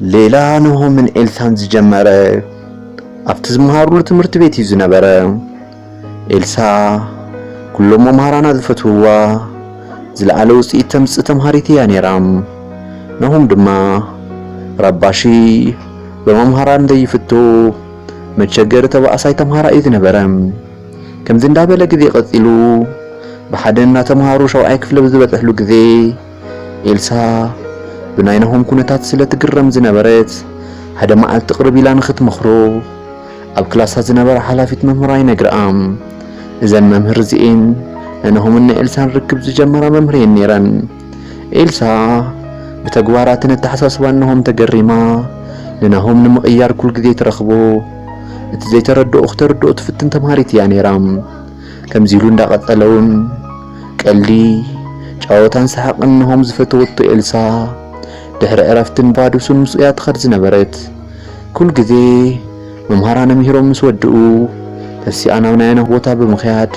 ሌላ ናሆምን ኤልሳን ዝጀመረ ኣብቲ ዝመሃሩሉ ትምህርቲ ቤት እዩ ዝነበረ። ኤልሳ ኩሎም መምሃራና ዝፈትውዋ፣ ዝለዓለ ውፅኢት ተምፅእ ተምሃሪት እያ ነይራ። ናሆም ድማ ረባሺ፣ ብመምሃራን ዘይፍቶ፣ መቸገሪ ተባእሳይ ተምሃራይ እዩ ዝነበረ። ከምዚ እንዳበለ ግዜ ቀጺሉ፣ ብሓደ እናተምሃሩ ሻውዓይ ክፍሊ ብዝበጽሕሉ ግዜ፣ ኤልሳ ብናይ ናሆም ኩነታት ስለ ትግረም ዝነበረት፣ ሓደ መዓልቲ ቅርብ ኢላ ንኽትመኽሮ፣ ኣብ ክላሳ ዝነበራ ሓላፊት መምህራ ይነግርኣ። እዘን መምህር እዚኤን ንናሆምን ንኤልሳን ርክብ ዝጀመራ መምህር እየን ነይረን። ኤልሳ ብተግባራትን ኣተሓሳስባን ናሆም ተገሪማ፣ ንናሆም ንምቕያር ኩል ግዜ ትረኽቦ፣ እቲ ዘይተረድኦ ክተረድኦ ትፍትን ተምሃሪት እያ ነይራ። ከምዚ ኢሉ እንዳቐጸለ እውን ቀልዲ፣ ጨዋታን ሰሓቕን ናሆም ዝፈተወቶ ኤልሳ፣ ድሕሪ ዕረፍትን ባዱሱን ምስኡ እያ ትኸድ ዝነበረት። ኩል ግዜ መምሃራን ኣምሂሮም ምስ ወድኡ፣ ተሲኣ ናብ ናይ ናሆም ቦታ ብምኽያድ፣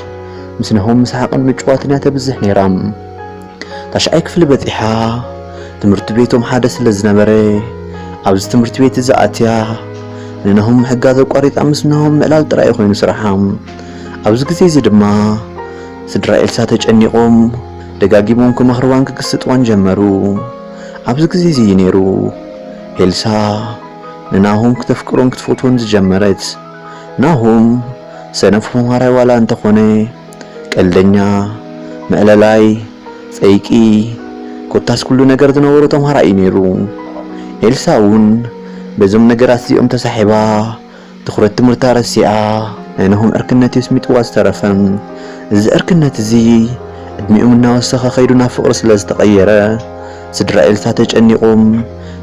ምስ ናሆም ምስሓቕን ምጭዋትን እያ ተብዝሕ ነይራ። ታሽዓይ ክፍሊ በጺሓ፣ ትምህርቲ ቤቶም ሓደ ስለ ዝነበረ፣ ኣብዚ ትምህርቲ ቤት እዚ ኣትያ፣ ንናሆም ምሕጋዝ ኣቋሪጻ ምስ ናሆም ምዕላል ጥራይ ኮይኑ ስርሓ። ኣብዚ ግዜ እዚ ድማ፣ ስድራ ኤልሳ ተጨኒቖም፣ ደጋጊሞም ክመኽርዋን ክግስጥዋን ጀመሩ። ኣብዚ ግዜ እዚ እዩ ነይሩ፣ ኤልሳ ንናሆም ክተፍቅሮን ክትፈትዎን ዝጀመረት። ናሆም ሰነፍ ተምሃራይ ዋላ እንተኾነ፣ ቀልደኛ፣ መዕለላይ፣ ጸይቂ፣ ኮታስ ኩሉ ነገር ዝነበሮ ተምሃራይ እዩ ነይሩ። ኤልሳ እውን በዞም ነገራት እዚኦም ተሳሒባ፣ ትኹረት ትምህርታ ረሲዓ፣ ናይ ናሆም ዕርክነት የስሚጥዋ ዝተረፈ። እዚ ዕርክነት እዚ ዕድሚኦም እናወሰኸ ከይዱ ናብ ፍቕሪ ስለ ዝተቐየረ፣ ስድራ ኤልሳ ተጨኒቖም፣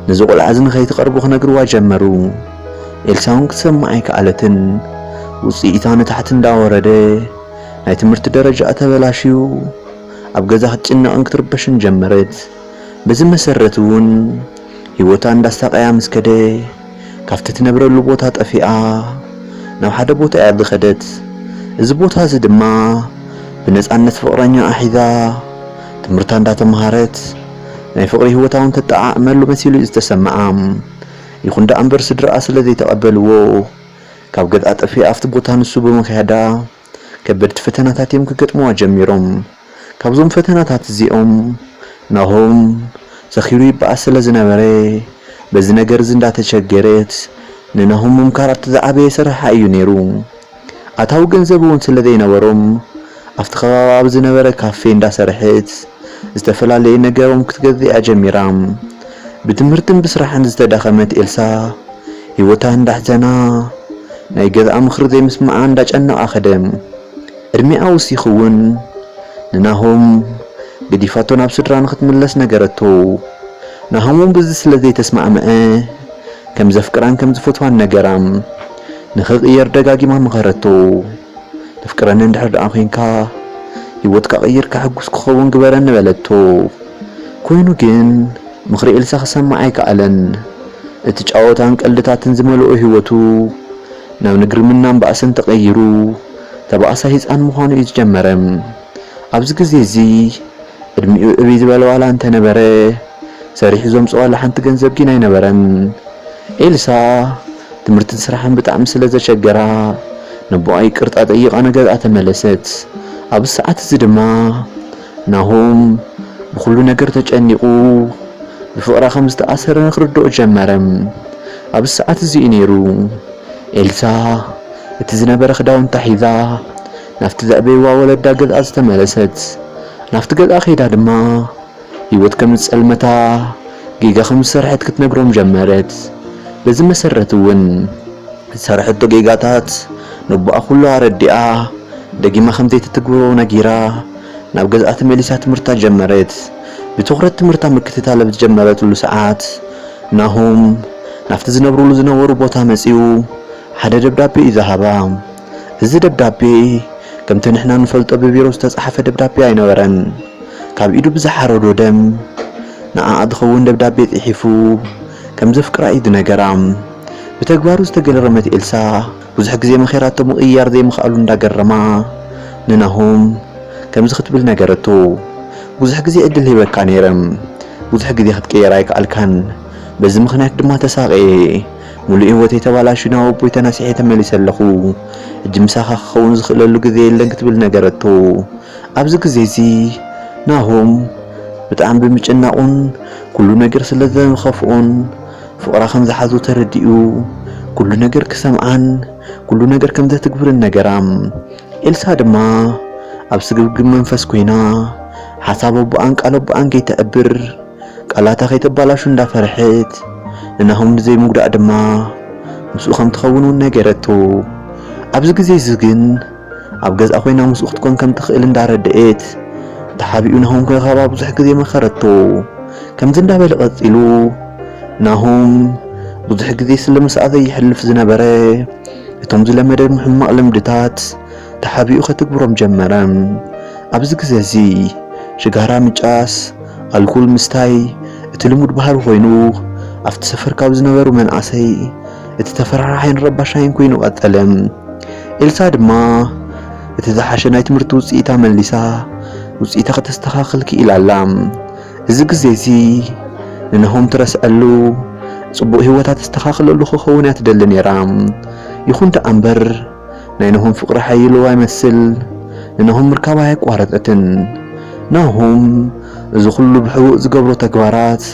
ነዚ ቆልዓ እዚ ንኸይትቐርቦ ክነግርዋ ጀመሩ። ኤልሳ እውን ክትሰምዕ ኣይከኣለትን። ውጽኢታ ንታሕቲ እንዳወረደ፣ ናይ ትምህርቲ ደረጃኣ ተበላሽዩ፣ ኣብ ገዛ ክትጭነቕን ክትርበሽን ጀመረት። በዚ መሰረት እውን ህይወታ እንዳሳቐያ ምስ ከደ፣ ካብቲ ትነብረሉ ቦታ ጠፊኣ ናብ ሓደ ቦታ እያ ዝኸደት። እዚ ቦታ እዚ ድማ ብነጻነት ፍቕረኛኣ ሒዛ ትምህርታ እንዳተምሃረት፣ ናይ ፍቕሪ ህይወታ እውን ተጠዓዕመሉ መሲሉ እዩ ዝተሰምዓ። ይኹን ደኣ እምበር ስድራኣ ስለ ዘይተቐበልዎ፣ ካብ ገዝኣ ጠፊኣ ኣብቲ ቦታ ንሱ ብምኽያዳ፣ ከበድቲ ፈተናታት እዮም ክገጥምዋ ጀሚሮም። ካብዞም ፈተናታት እዚኦም፣ ናሆም ሰኺሩ ይበኣስ ስለ ዝነበረ፣ በዚ ነገር እዚ እንዳተቸገረት፣ ንናሆም ምምካር ኣብቲ ዝዓበየ ስርሓ እዩ ነይሩ። ኣታዊ ገንዘብ እውን ስለ ዘይነበሮም፣ ኣብቲ ከባቢ ኣብ ዝነበረ ካፌ እንዳሰርሐት፣ ዝተፈላለየ ነገሮም ክትገዝእ እያ ጀሚራ። ብትምህርትን ብስራሕን ዝተዳኸመት ኤልሳ፣ ህይወታ እንዳሕዘና፣ ናይ ገዝኣ ምኽሪ ዘይምስማዓ እንዳጨነቓ ኸደ። ዕድሚኣ ወሲኹ እውን ንናሆም ገዲፋቶ ናብ ስድራ ንኽትምለስ ነገረቶ። ናሆም እውን ብዚ ስለ ዘይተስማዕምዐ፣ ከም ዘፍቅራን ከም ዝፈትዋን ነገራ። ንኽቕየር ደጋጊማ መኸረቶ። ተፍቅረኒ እንድሕር ደኣ ኮይንካ፣ ህይወትካ ቀይርካ ሕጉስ ክኸውን ግበረኒ በለቶ። ኮይኑ ግን፣ ምኽሪ ኤልሳ ክሰምዕ ኣይከኣለን። እቲ ጨዋታን ቀልድታትን ዝመልኦ ህይወቱ፣ ናብ ንግርምናን ባእስን ተቐይሩ፣ ተባእሳይ ህጻን ምዃኑ እዩ ዝጀመረ። ኣብዚ ግዜ እዚ፣ ዕድሚኡ ዕብይ ዝበለ ዋላ እንተነበረ፣ ሰሪሑ ዘምጽኦ ዋላ ሓንቲ ገንዘብ ግን ኣይነበረን። ኤልሳ ትምህርትን ስራሕን ብጣዕሚ ስለ ዘሸገራ፣ ነቦኣ ይቅርታ ጠይቓ ንገዝኣ ተመለሰት። ኣብዚ ሰዓት እዚ ድማ ናሆም ብኹሉ ነገር ተጨኒቑ፣ ብፍቕራ ከም ዝተኣሰረ ንክርድኦ ጀመረ። ኣብዚ ሰዓት እዚ እዩ ነይሩ ኤልሳ እቲ ዝነበረ ክዳውንታ ሒዛ ናብቲ ዘዕበይዋ ወለዳ ገዝኣ ዝተመለሰት። ናብቲ ገዝኣ ከይዳ ድማ ህይወት ከም ዝጸልመታ፣ ጌጋ ከም ዝሰርሐት ክትነግሮም ጀመረት። በዚ መሰረት እውን ዝሰርሐቶ ጌጋታት ነቦኣ ኩሉ ኣረዲኣ፣ ደጊማ ከም ዘይትትግብሮ ነጊራ፣ ናብ ገዝኣ ተመሊሳ ትምህርታ ጀመረት። ብትኹረት ትምህርታ ምክትታል ኣብ ዝጀመረትሉ ሰዓት፣ ናሆም ናብቲ ዝነብሩሉ ዝነበሩ ቦታ መጺኡ ሓደ ደብዳቤ እዩ ዝሃባ። እዚ ደብዳቤ ከምቲ ንሕና ንፈልጦ ብቢሮ ዝተጻሕፈ ደብዳቤ ኣይነበረን። ካብ ኢዱ ብዝሓረዶ ደም ንዓኣ ዝኸውን ደብዳቤ ጽሒፉ ከም ዘፍቅራ እዩ ዝነገራ። ብተግባሩ ዝተገረመት ኤልሳ፣ ብዙሕ ግዜ መኺራቶ ምቕያር ዘይምኽኣሉ እንዳገረማ፣ ንናሆም ከምዚ ክትብል ነገረቶ። ብዙሕ ግዜ ዕድል ሂበካ ነይረ፣ ብዙሕ ግዜ ክትቅየር ኣይከኣልካን። በዚ ምኽንያት ድማ ተሳቐየ። ሙሉእ ህይወተይ ተባላሹ ናብ ኣቦይ ተናሲሐ ተመሊሰ ኣለኹ። ሕጂ ምሳኻ ክኸውን ዝኽእለሉ ግዜ የለን ክትብል ነገረቶ። ኣብዚ ግዜ እዚ ናሆም ብጣዕሚ ብምጭናቑን ኩሉ ነገር ስለ ዘኸፍኦን ፍቕራ ከም ዝሓዞ ተረዲኡ ኩሉ ነገር ክሰምዓን ኩሉ ነገር ከም ዘትግብርን ነገራ። ኤልሳ ድማ ኣብ ስግብግብ መንፈስ ኮይና ሓሳብ ኣቦኣን ቃል ኣቦኣን ከይተዕብር ቃላታ ከይተባላሹ እንዳፈርሐት ንናሆም ብዘይ ምጉዳእ ድማ ምስኡ ከም ትኸውን እውን ነገረቶ። ኣብዚ ግዜ እዚ ግን ኣብ ገዝኣ ኮይና ምስኡ ክትኮን ከም ትኽእል እንዳረድኤት ተሓቢኡ ናሆም ከኻባ ብዙሕ ግዜ መኸረቶ። ከምዚ እንዳበለ ቀጺሉ ናሆም ብዙሕ ግዜ ስለ ምስኣ ዘይሕልፍ ዝነበረ እቶም ዝለመደ ሕማቕ ልምድታት ተሓቢኡ ከትግብሮም ጀመረ። ኣብዚ ግዜ እዚ ሽጋራ ምጫስ ኣልኮል ምስታይ እቲ ልሙድ ባህሪ ኮይኑ ኣብቲ ሰፈር ካብ ዝነበሩ መናእሰይ እቲ ተፈራራሓይን ረባሻይን ኮይኑ ቀጸለ። ኤልሳ ድማ እቲ ዝሓሸ ናይ ትምህርቲ ውፅኢታ መሊሳ ውፅኢታ ከተስተኻኽል ክኢላ ኣላ። እዚ ግዜ እዚ ንናሆም ትረስዐሉ ፅቡቕ ህይወታ ተስተኻኽለሉ ክኸውን እያ ትደሊ ነይራ። ይኹን ደኣ እምበር ናይ ናሆም ፍቕሪ ሓይልዋ ይመስል ንናሆም ምርካባ ኣየቋረጸትን። ናሆም እዚ ኩሉ ብሕቡእ ዝገብሮ ተግባራት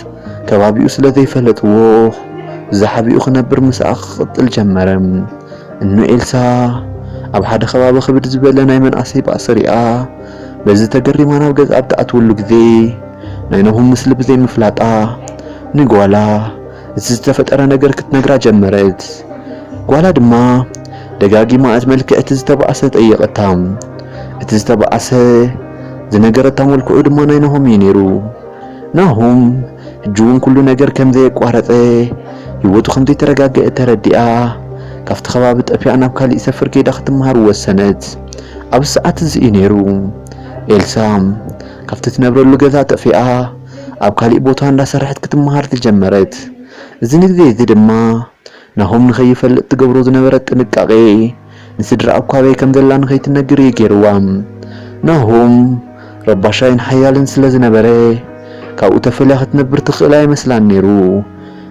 ከባቢኡ ስለ ዘይፈለጥዎ ዝሓቢኡ ክነብር ምስኣ ክቕጥል ጀመረ። እኖ ኤልሳ ኣብ ሓደ ከባቢ ክብድ ዝበለ ናይ መንኣሰይ ባእሲ ሪኣ በዚ ተገሪማ ናብ ገዝኣ ኣብ ትኣትወሉ ግዜ ናይ ናሆም ምስሊ ብዘይምፍላጣ ንጓላ እቲ ዝተፈጠረ ነገር ክትነግራ ጀመረት። ጓላ ድማ ደጋጊማ እቲ መልክዕ እቲ ዝተባእሰ ጠየቐታ። እቲ ዝተባእሰ ዝነገረታ መልክዑ ድማ ናይ ናሆም እዩ ነይሩ። ናሆም ሕጂ እውን ኩሉ ነገር ከም ዘየቋረጸ ህይወቱ ከም ዘይተረጋገአ ተረዲኣ ካብቲ ከባቢ ጠፊኣ ናብ ካሊእ ሰፈር ከይዳ ክትመሃር ወሰነት። ኣብ ሰዓት እዚ እዩ ነይሩ ኤልሳ ካብቲ ትነብረሉ ገዛ ጠፊኣ ኣብ ካሊእ ቦታ እንዳሰረሐት ክትመሃር ዝጀመረት። እዚ ንግዜ እዚ ድማ ናሆም ንኸይፈልጥ ትገብሮ ዝነበረት ጥንቃቄ ንስድራ ኣብ ካበይ ከም ዘላ ንኸይትነግር እዩ ገይርዋ። ናሆም ረባሻይን ሓያልን ስለ ዝነበረ ካብኡ ተፈልያ ክትነብር ትኽእል ኣይመስላን ነይሩ።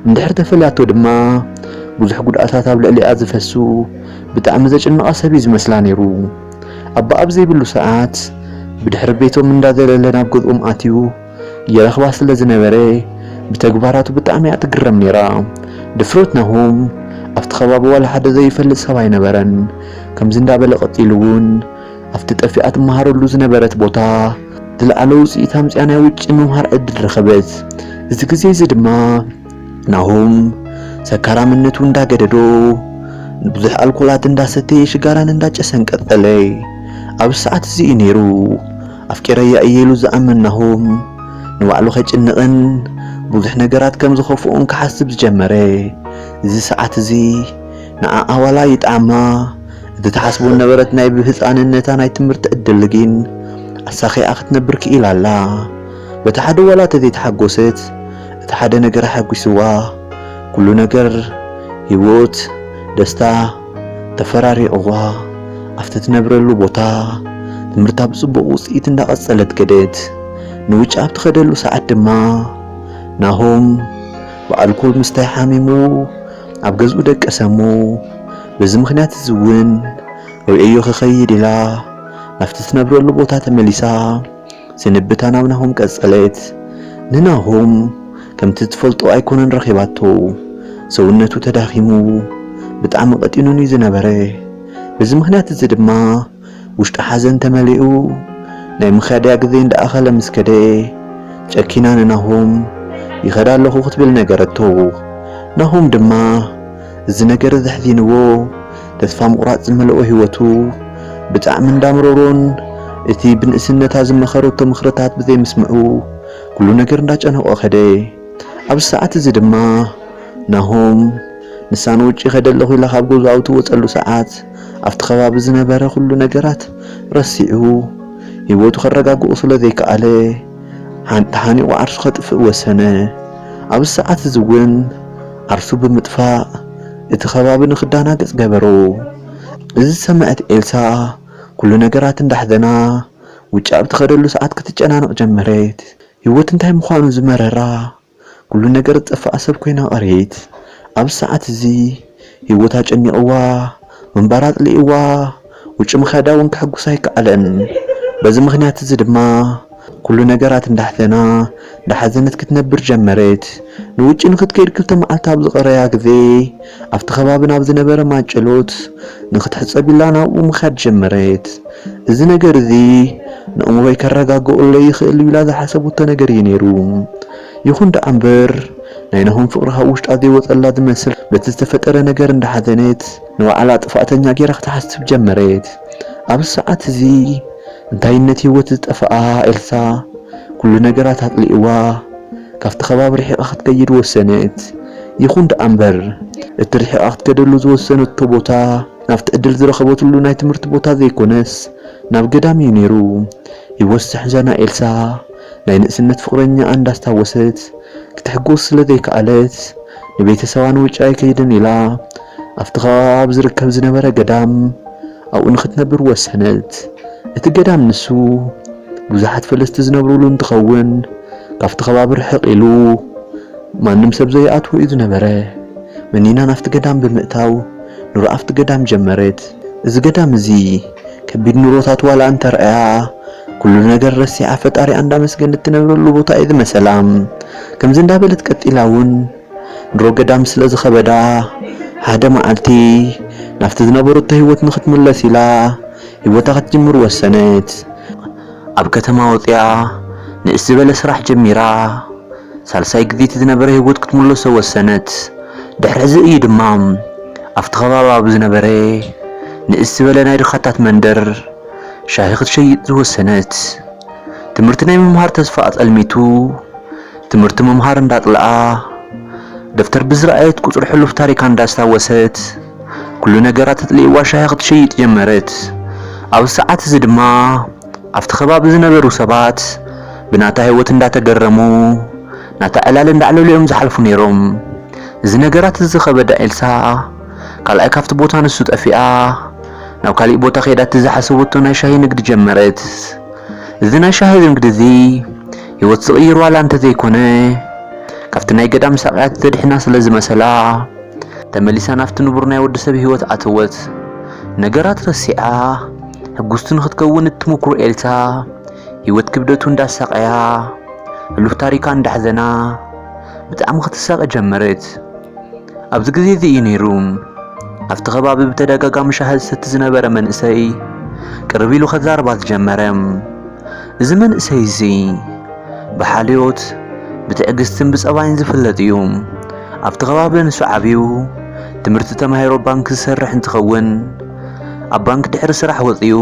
እንድሕር ተፈልያቶ ድማ ብዙሕ ጉድኣታት ኣብ ልዕሊኣ ዝፈሱ ብጣዕሚ ዘጭንቓ ሰብ እዩ ዝመስላ ነይሩ። ኣባ ኣብ ዘይብሉ ሰዓት ብድሕሪ ቤቶም እንዳዘለለ ናብ ገዝኦም ኣትዩ ይረኽባ ስለ ዝነበረ ብተግባራቱ ብጣዕሚ እያ ትግረም ነይራ። ድፍረት ናሆም ኣብቲ ከባቢ ዋላ ሓደ ዘይፈልጥ ሰብ ኣይነበረን። ከምዚ እንዳበለ ቀጺሉ እውን ኣብቲ ጠፊኣ ትመሃረሉ ዝነበረት ቦታ ዝለዓለ ውፅኢት ኣምፅኣ ናይ ውጭ ምምሃር ዕድል ረኸበት። እዚ ግዜ እዚ ድማ ናሆም ሰካራምነቱ እንዳገደዶ ብዙሕ ኣልኮላት እንዳሰተየ ሽጋራን እንዳጨሰን ቀጸለ። ኣብ ሰዓት እዚ እዩ ነይሩ ኣፍቂረያ እየ ኢሉ ዝኣምን ናሆም ንባዕሉ ከጭንቕን ብዙሕ ነገራት ከም ዝኸፍኦን ክሓስብ ዝጀመረ። እዚ ሰዓት እዚ ንዓኣ ዋላ ይጥዓማ እቲ ትሓስቦ ነበረት ናይ ብህፃንነታ ናይ ትምህርቲ ዕድል ግን ኣሳኺዓ ክትነብር ክኢላ ኣላ። በቲ ሓደ ዋላ ተዘይተሓጎሰት እቲ ሓደ ነገር ኣሐጒስዋ። ኩሉ ነገር ህይወት ደስታ ተፈራሪቕዋ ኣብቲ ትነብረሉ ቦታ ትምህርታ ብፅቡቕ ውፅኢት እንዳቐፀለት ከደት። ንውጭ ኣብ ትኸደሉ ሰዓት ድማ ናሆም ብኣልኮል ምስታይ ሓሚሙ ኣብ ገዝኡ ደቀሰ እሞ በዚ ምኽንያት እዚ እውን ርእየዮ ክኸይድ ኢላ ናብቲ ትነብረሉ ቦታ ተመሊሳ ስንብታ ናብ ናሆም ቀጸለት። ንናሆም ከምቲ ትፈልጦ ኣይኮነን ረኺባቶ። ሰውነቱ ተዳኺሙ ብጣዕሚ ቀጢኑን እዩ ዝነበረ። በዚ ምኽንያት እዚ ድማ ውሽጡ ሓዘን ተመሊኡ ናይ ምኽያድያ ግዜ እንዳኣኸለ ምስ ከደ ጨኪና ንናሆም ይኸዳ ኣለኹ ክትብል ነገረቶ። ናሆም ድማ እዚ ነገር ዘሕዚንዎ ተስፋ ምቑራጽ ዝመልኦ ህይወቱ ብጣዕሚ እንዳምረሮን እቲ ብንእስነታ ዝመኸረቶ ምኽርታት ብዘይምስምዑ ኩሉ ነገር እንዳጨነቖ ከደ። ኣብዚ ሰዓት እዚ ድማ ናሆም ንሳ ንውጪ ከደ ኣለኹ ኢላ ካብ ገዝኡ ኣብ ትወጸሉ ሰዓት ኣብቲ ከባቢ ዝነበረ ኩሉ ነገራት ረሲዑ ህይወቱ ከረጋግኡ ስለ ዘይከኣለ ሓንጣ ሓኒቑ ዓርሱ ከጥፍእ ወሰነ። ኣብዚ ሰዓት እዚ እውን ዓርሱ ብምጥፋእ እቲ ከባቢ ንክዳናገጽ ገበሮ። እዚ ዝሰመዐት ኤልሳ ኩሉ ነገራት እንዳሕዘና ውጭ ኣብ ትኸደሉ ሰዓት ክትጨናነቕ ጀመረት። ህይወት እንታይ ምዃኑ ዝመረራ ኩሉ ነገር ዝጠፍኣ ሰብ ኮይና ቀርየት። ኣብ ሰዓት እዚ ህይወታ ጨኒቕዋ፣ ምንባራ ኣጽሊእዋ፣ ውጭ ምኻዳ እውን ከሐጉሳ ኣይከኣለን። በዚ ምኽንያት እዚ ድማ ኩሉ ነገራት እንዳሕዘና እንዳሓዘነት ክትነብር ጀመረት። ንውጭ ንክትከይድ ክልተ መዓልቲ ኣብ ዝቐረያ ግዜ ኣብቲ ከባቢ ናብ ዝነበረ ማንጨሎት ንክትሕጸብ ኢላ ናብኡ ምኻድ ጀመረት። እዚ ነገር እዚ ንእምሮይ ከረጋግኦለይ ይኽእል ኢላ ዝሓሰቡቶ ነገር እዩ ነይሩ። ይኹን ደኣ እምበር ናይ ናሆም ፍቕሪ ካብ ውሽጣ ዘይወጸላ ዝመስል በቲ ዝተፈጠረ ነገር እንዳሓዘነት ንባዕላ ጥፋእተኛ ገይራ ክትሓስብ ጀመረት። ኣብ ሰዓት እዚ እንታይነት ህይወት ዝጠፍኣ ኤልሳ ኩሉ ነገራት ኣጽሊእዋ ካብቲ ከባቢ ርሒቓ ክትከይድ ወሰነት። ይኹን ደኣ እምበር እቲ ርሒቓ ክትከደሉ ዝወሰነቶ ቦታ ናብቲ ዕድል ዝረኸበትሉ ናይ ትምህርቲ ቦታ ዘይኮነስ ናብ ገዳም እዩ ነይሩ። ህይወት ዘሕዘና ኤልሳ ናይ ንእስነት ፍቕረኛኣ እንዳስታወሰት ክትሕጎስ ስለ ዘይከኣለት ንቤተሰባ ንውጭ ኣይከይድን ኢላ ኣብቲ ከባቢ ዝርከብ ዝነበረ ገዳም ኣብኡ ንክትነብር ወሰነት። እቲ ገዳም ንሱ ብዙሓት ፈለስቲ ዝነብሩሉ እንትኸውን ካብቲ ከባቢ ርሕቕ ኢሉ ማንም ሰብ ዘይኣትዎ እዩ ዝነበረ። መኒና ናብቲ ገዳም ብምእታው ኑሮ ኣብቲ ገዳም ጀመረት። እዚ ገዳም እዚ ከቢድ ኑሮታት ዋላ እንተረኣያ ኩሉ ነገር ረሲዓ ፈጣሪኣ እንዳመስገነት ትነብረሉ ቦታ እዩ ዝመሰላ። ከምዚ እንዳበለት ቀጢላ እውን ኑሮ ገዳም ስለ ዝኸበዳ ሓደ መዓልቲ ናብቲ ዝነበረቶ ህይወት ንክትምለስ ኢላ ህይወታ ክትጅምር ወሰነት። ኣብ ከተማ ወፂኣ ንእስ ዝበለ ስራሕ ጀሚራ ሳልሳይ ግዜ እቲ ዝነበረ ህይወት ክትምለሶ ወሰነት። ድሕሪ እዚ እዩ ድማ ኣብቲ ከባቢ ኣብ ዝነበረ ንእስ ዝበለ ናይ ድኻታት መንደር ሻሂ ክትሸይጥ ዝወሰነት። ትምህርቲ ናይ ምምሃር ተስፋ ኣጸልሚቱ ትምህርቲ ምምሃር እንዳጽልኣ ደፍተር ብዝረኣየት ቁጽሪ ሕሉፍ ታሪካ እንዳስታወሰት ኩሉ ነገራት ኣጽሊእዋ ሻሂ ክትሸይጥ ጀመረት። ኣብ ሰዓት እዚ ድማ ኣብቲ ከባቢ ዝነበሩ ሰባት ብናታ ህይወት እንዳተገረሙ ናታ ዕላል እንዳዕለሉ እዮም ዝሓልፉ ነይሮም። እዚ ነገራት እዚ ከበዳ ኤልሳ ካልኣይ ካብቲ ቦታ ንሱ ጠፊኣ ናብ ካሊእ ቦታ ከይዳ እቲ ዝሓሰበቶ ናይ ሻሂ ንግዲ ጀመረት። እዚ ናይ ሻሂ ንግዲ እዚ ህይወት ዝቕይር ዋላ እንተዘይኮነ ካብቲ ናይ ገዳም ሳቕያት ዘድሕና ስለ ዝመሰላ ተመሊሳ ናብቲ ንቡር ናይ ወዲ ሰብ ህይወት ኣተወት። ነገራት ረሲዓ ሕጉስቲ ንክትከውን እትምኩር ኤልሳ ህይወት ክብደቱ እንዳሳቐያ ሕሉፍ ታሪካ እንዳሕዘና ብጣዕሚ ክትሳቐ ጀመረት። ኣብዚ ግዜ እዚ እዩ ነይሩ ኣብቲ ከባቢ ብተደጋጋሚ ሻሂ ዝሰቲ ዝነበረ መንእሰይ ቅርብ ኢሉ ከዛርባ ዝጀመረ። እዚ መንእሰይ እዚ ብሓልዮት ብትዕግስትን ብጸባይን ዝፍለጥ እዩ። ኣብቲ ከባቢ ንሱ ዓብዩ ትምህርቲ ተማሂሮ ባንክ ዝሰርሕ እንትኸውን ኣብ ባንክ ድሕሪ ስራሕ ወፂኡ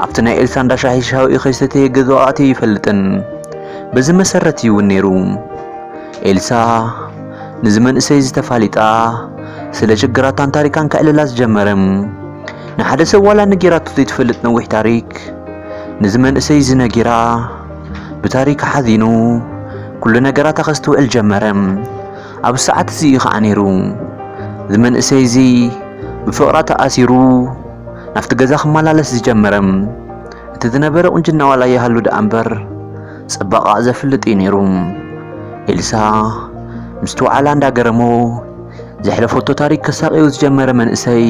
ኣብቲ ናይ ኤልሳ እንዳ ሻሂ ሻሂ ከይሰተየ ገዝኡ ኣትዩ ይፈልጥን። በዚ መሰረት እዩ እውን ነይሩ። ኤልሳ ንዚ መንእሰይ እዚ ተፋሊጣ ስለ ሽግራታን ታሪካን ከዕልላ ዝጀመረ። ንሓደ ሰብ ዋላ ነጊራቶ ዘይትፈልጥ ነዊሕ ታሪክ ንዚ መንእሰይ እዚ ነጊራ ብታሪካ ሓዚኑ ኩሉ ነገራታ ከስተውዕል ጀመረ። ኣብ ሰዓት እዚ እዩ ከዓ ነይሩ እዚ መንእሰይ እዚ ብፍቕራ ተኣሲሩ ናብቲ ገዛ ክመላለስ ዝጀመረ። እቲ ዝነበረ ቁንጅና ዋላ ይሃሉ ደኣ እምበር ጽባቐኣ ዘፍልጥ እዩ ነይሩ። ኤልሳ ምስቲ ዋዕላ እንዳገረሞ ዘሕለፈቶ ታሪክ ከሳቕዮ ዝጀመረ መንእሰይ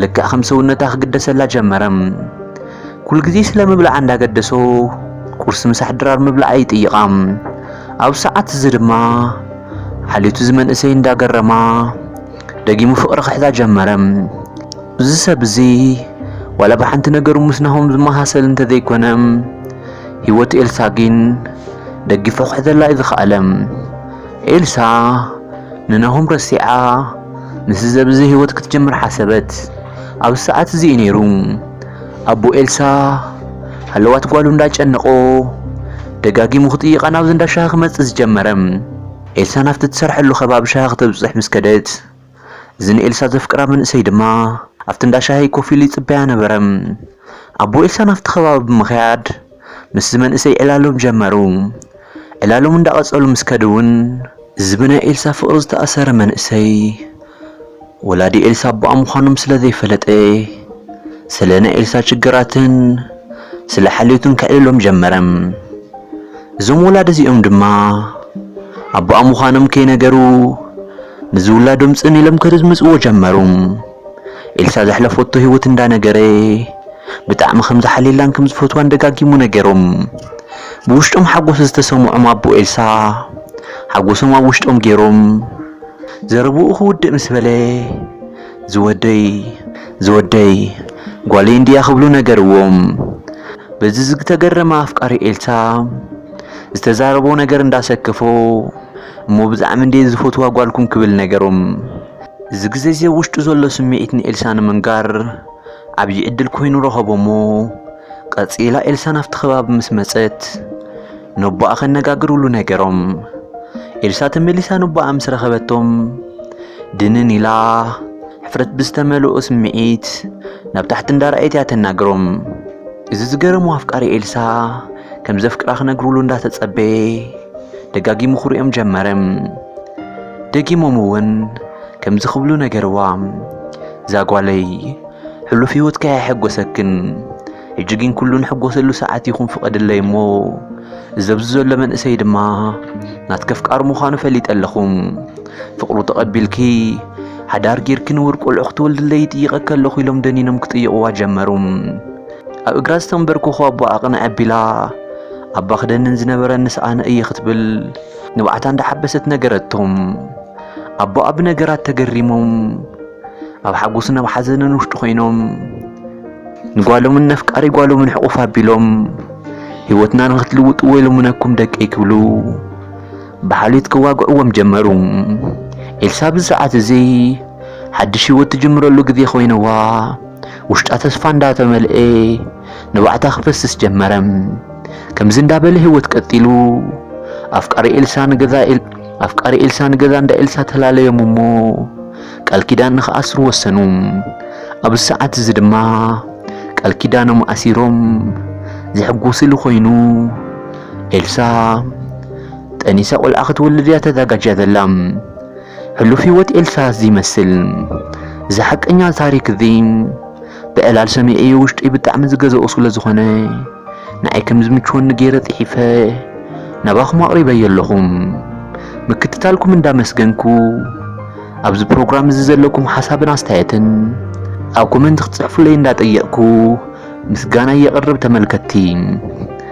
ልክዕ ከም ሰውነታ ክግደሰላ ጀመረ። ኩሉ ግዜ ስለ ምብላዓ እንዳገደሶ ቁርሲ ምሳሕ ድራር ምብላዓ ይጥይቓ። ኣብ ሰዓት እዚ ድማ ሓልዮቱ እዚ መንእሰይ እንዳገረማ ደጊሙ ፍቕሪ ክሕዛ ጀመረ። እዚ ሰብ እዚ ዋላ ብሓንቲ ነገሩ ምስ ናሆም ዝመሳሰል እንተዘይኮነ ህይወት ኤልሳ ግን ደጊፉ ክሕዘላ እዩ ዝኸኣለ። ኤልሳ ንናሆም ረሲዓ ምስ ዘብዚ ህይወት ክትጅምር ሓሰበት። ኣብ ሰዓት እዚ እዩ ነይሩ ኣቦ ኤልሳ ሃለዋት ጓሉ እንዳጨነቆ ደጋጊሙ ክጥይቓ ናብዚ እንዳ ሻሂ ክመጽእ ዝጀመረ። ኤልሳ ናብቲ ትሰርሐሉ ከባቢ ሻሂ ክተብጽሕ ምስ ከደት እዚ ንኤልሳ ዘፍቅራ መንእሰይ ድማ ኣብቲ እንዳ ሻሂ ኮፍ ኢሉ ይጽበያ ነበረ። ኣቦ ኤልሳ ናብቲ ከባቢ ብምኽያድ ምስዚ መንእሰይ ዕላሎም ጀመሩ። ዕላሎም እንዳቐጸሉ ምስ ከዱ እውን እዚ ብናይ ኤልሳ ፍቕሪ ዝተኣሰረ መንእሰይ ወላዲ ኤልሳ ኣቦኣ ምዃኖም ስለ ዘይፈለጠ ስለ ናይ ኤልሳ ችግራትን ስለ ሓልዮቱን ከዕልሎም ጀመረ። እዞም ወላዲ እዚኦም ድማ ኣቦኣ ምዃኖም ከይነገሩ፣ ንዝውላዶም ጽን ኢሎም ከድምጽዎ ጀመሩ። ኤልሳ ዘሕለፈቶ ህይወት እንዳነገረ፣ ብጣዕሚ ከም ዝሓልየላን ከም ዝፈትዋን ደጋጊሙ ነገሮም። ብውሽጦም ሓጎስ ዝተሰምዖም ኣቦ ኤልሳ፣ ሓጎሶም ኣብ ውሽጦም ገይሮም፣ ዘረብኡ ክውድእ ምስ በለ፣ "ዝወደይ፣ ዝወደይ፣ ጓለይ እንድያ" ክብሉ ነገርዎም። በዚ ዝተገረመ ኣፍቃሪ ኤልሳ፣ ዝተዛረቦ ነገር እንዳሰከፎ፣ "እሞ ብዛዕሚ እንዴ ዝፈትዋ ጓልኩም?" ክብል ነገሮም። እዚ ግዜ እዚ ውሽጡ ዘሎ ስምዒት ንኤልሳ ንምንጋር ዓብዪ ዕድል ኮይኑ ረኸቦሞ። ቀጺላ ኤልሳ ናብቲ ከባቢ ምስ መጸት፣ ነቦኣ ከነጋግሩሉ ነገሮም። ኤልሳ ተመሊሳ ነቦኣ ምስ ረኸበቶም፣ ድንን ኢላ፣ ሕፍረት ብዝተመልኦ ስምዒት ናብ ታሕቲ እንዳረኣየት እያ ተናግሮም። እዚ ዝገረሞ ኣፍቃሪ ኤልሳ፣ ከም ዘፍቅራ ክነግሩሉ እንዳተጸበየ፣ ደጋጊሙ ክርእዮም ጀመረ። ደጊሞም እውን ከምዚ ክብሉ ነገርዋ፣ "እዛ ጓለይ፣ ሕሉፍ ህይወትካ የሐጎሰክን፣ ሕጂ ግን ኩሉ ንሕጎሰሉ ሰዓት ይኹን ፍቐድለይ እሞ፣ እዚ ኣብዚ ዘሎ መንእሰይ ድማ ናትኪ ኣፍቃሪ ምዃኑ ፈሊጠ ኣለኹ። ፍቕሩ ተቐቢልኪ፣ ሓዳር ጌርኪ ንውር ቆልዑ ክትወልድለይ ይጥይቐኪ ኣለኹ" ኢሎም ደኒኖም ክጥይቕዋ ጀመሩ። ኣብ እግራ ዝተንበርኩኹ ኣቦኣ ቅንዕ ኣቢላ፣ "ኣባ ክደንን ዝነበረኒ ሰኣነ እየ" ክትብል ንብዓታ እንዳሓበሰት ነገረቶም። ኣቦኣ ብነገራት ተገሪሞም፣ ኣብ ሓጎስን ኣብ ሓዘንን ውሽጢ ኮይኖም፣ ንጓሎምን ነፍቃሪ ጓሎምን ሕቑፍ ኣቢሎም፣ "ህይወትና ንኽትልውጥዎ ኢሎምነኩም ደቀይ" ክብሉ ብሓልዮት ክዋግዕዎም ጀመሩ። ኤልሳ ኣብዚ ሰዓት እዚ ሓድሽ ህይወት ትጅምረሉ ግዜ ኮይንዋ፣ ውሽጣ ተስፋ እንዳተመልኤ ንባዕታ ክፈስስ ጀመረ። ከምዚ እንዳበለ ህይወት ቀጺሉ፣ ኣፍቃሪ ኤልሳ ንገዛ ኤል-፣ ኣፍቃሪ ኤልሳ ንገዛ እንዳ ኤልሳ ተላለዮም እሞ፣ ቃል ኪዳን ንኽኣስሩ ወሰኑ። ኣብዚ ሰዓት እዚ ድማ ቃል ኪዳኖም ኣሲሮም ዝሕጎስሉ ኮይኑ፣ ኤልሳ ጠኒሳ ቆልዓ ክትወልድ እያ ተዘጋጅያ ዘላ። ሕሉፍ ህይወት ኤልሳ እዚ ይመስል። እዚ ሓቀኛ ታሪክ እዚ ብዕላል ሰሚዐዮ ውሽጠይ ብጣዕሚ ዝገዝኦ ስለ ዝኾነ፣ ንዓይ ከም ዝምችወኒ ገይረ ጽሒፈ ናባኹም ኣቕሪበዮ ኣለኹ። ምክትታልኩም እንዳመስገንኩ፣ ኣብዚ ፕሮግራም እዚ ዘለኩም ሓሳብን ኣስተያየትን ኣብ ኮመንት ክትጽሕፉለይ እንዳጠየቕኩ፣ ምስጋናይ የቕርብ ተመልከትቲ።